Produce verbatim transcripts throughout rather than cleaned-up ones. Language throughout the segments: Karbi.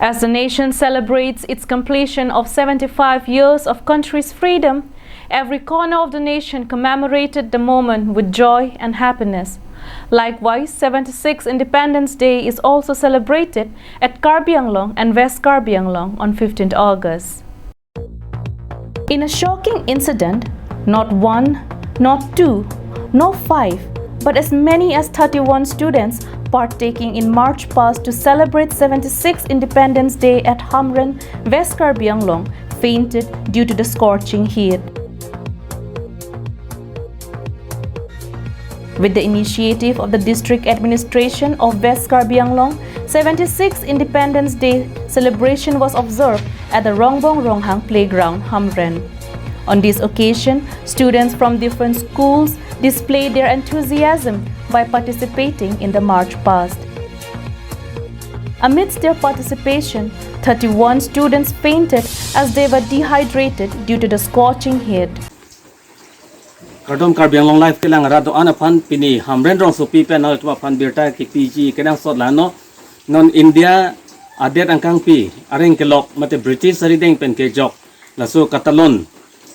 As the nation celebrates its completion of seventy-five years of country's freedom, every corner of the nation commemorated the moment with joy and happiness. Likewise, seventy-sixth Independence Day is also celebrated at Karbi Anglong and West Karbi Anglong on fifteenth August. In a shocking incident, not one, not two, not five, but as many as thirty-one students partaking in March Past to celebrate seventy-sixth Independence Day at Hamren, West Karbi Anglong, fainted due to the scorching heat. With the initiative of the District Administration of West Karbi Anglong, seventy-sixth Independence Day celebration was observed at the Rongbong Ronghang Playground, Hamren. On this occasion, students from different schools displayed their enthusiasm by participating in the March Past. Amidst their participation, thirty-one students fainted as they were dehydrated due to the scorching heat. Kardom, Karbi Anglong Live kelang rat do-an aphan pini Hamren rongsopi pen nangtum aphan birta kepiji kenangsot lano. Non India adet angkangpi areng kelok mate British arideng pen kejok laso katalon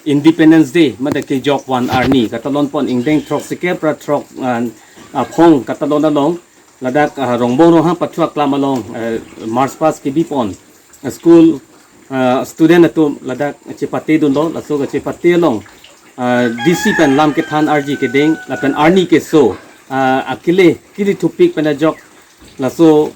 Independence Day mate kejok van arni katalon pon ingdeng throksikep ra throk, ah, aphong katalon along ladak, ah, Rongbong Ronghang pathu aklam along, eh, March Past kebi pon, eh, school, ah, student atum ladak chepate dunlo, laso kachepate along, ah, D C pen lam kethan arji keding lapen arni keso, ah, akele kili thupik pen ajok laso,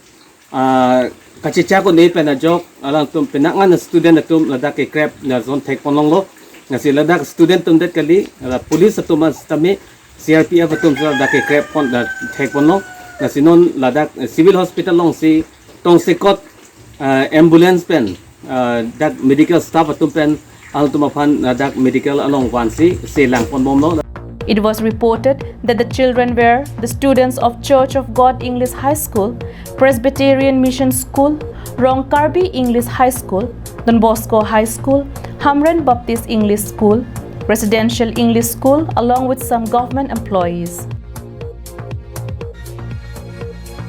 ah, kachechak un-e pen ajok alangtum penang an student atum ladak kekrep lason thek pon longlo. Lasi ladak student atum det kali, la police atum an sitame C R P F atum si ladak kekrep pon, la thek ponlo. Lasi non ladak, eh, civil hospital alongsi tongsekot, eh, ambulance pen, eh, dak medical staff atum pen alangtum aphan, eh, dak medical along vansi selang pon bomlo. It was reported that the children were the students of Church of God English High School, Presbyterian Mission School, Rong Karbi English High School, Don Bosco High School, Hamren Baptist English School, Residential English School, along with some government employees.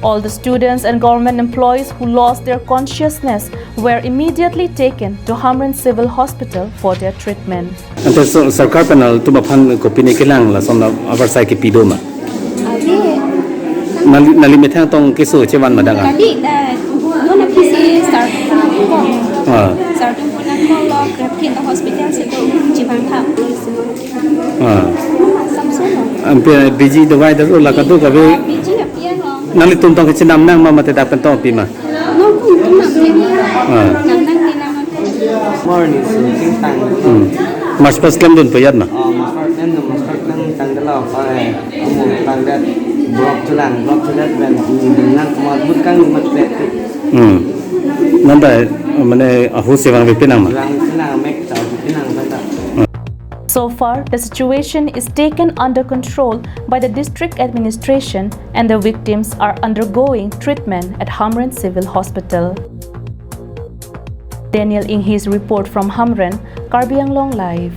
All the students and government employees who lost their consciousness were immediately taken to Hamren Civil Hospital for their treatment. Ante so, sorkar pen alangtum aphan kopine kelang lason avarsai kepi do ma? Abi. Neli, neli methang tong keso chevan ma dak an? Kali, eh, non aphi si sir atum pon. Ah. Sir atum pon nangkok lo, krephin to hospital si to chevang thap. Ah. Samsung lo. Ampe biji dawai daro la kado kave. Ah, biji apiang lo. Nanglitum tong kechenam nang ma mate dak pen tong pi ma? Non pun tum nang pi ma. Ah. Nang nang ni nang. Morning, sing tang. Hmm. March Past klemdun payat ma? Oh, March Past klemdun, March Past klemdun tang dala, pai, amo tang dat, block chulang, block chulang, ben, nang kemat but kang mat pet. Hmm. Nanda, mane, ahu sevang vipinang ma? Vang vipinang, mek, tau vipinang, bata. So far, the situation is taken under control by the district administration and the victims are undergoing treatment at Hamren Civil Hospital. Daniel Inghi's report from Hamren, Karbi Anglong Live.